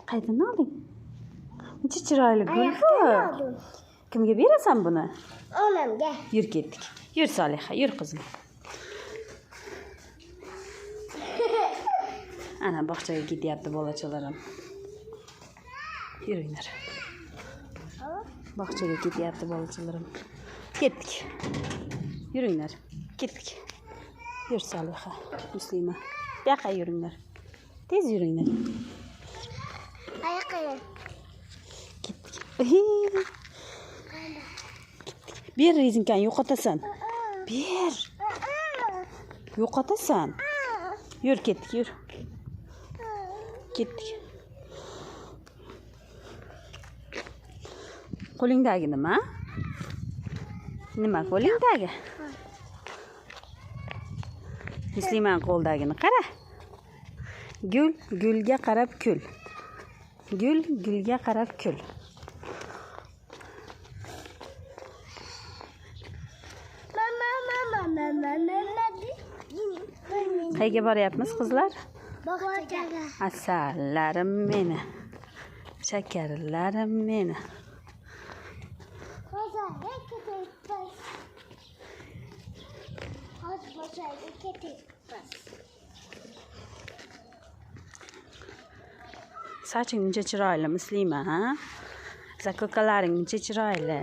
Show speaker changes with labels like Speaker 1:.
Speaker 1: Qayerdan olding? Necha chiroyli gul bu. Kimga berasan buni?
Speaker 2: Onamga.
Speaker 1: Yur ketdik. Yur Soliha, yur qizim. Ana bog'chaga ketyapti bolachalarim. Yuringlar. Bog'chaga ketyapti bolachalarim. Ketdik. Yuringlar. Ketdik. Yur Soliha, Muslima. Bu yoqqa yuringlar. Tez yuringlar.
Speaker 2: Qayoqqa?
Speaker 1: Ketdik. Ketdik. Ber rezinkani yo'qotasan. Ber. Yo'qotasan. Yur ketdik, yur. Ketdik. Qo'lingdagi nima? Nima qo'lingdagi? Musliman qo'ldagini qara. Gul gulga qarab kul. Gul gulga qarab kul.
Speaker 2: Mama mama mama mama.
Speaker 1: Qayerga boryapmiz qizlar?
Speaker 2: Bog'chaga.
Speaker 1: Asallarim meni. Shakarlarim meni.
Speaker 2: Bozorga ketyapmiz. Hozir bozorga ketyapmiz.
Speaker 1: Soching necha chiroyli, Muslima, ha? Zakokalaring necha chiroyli.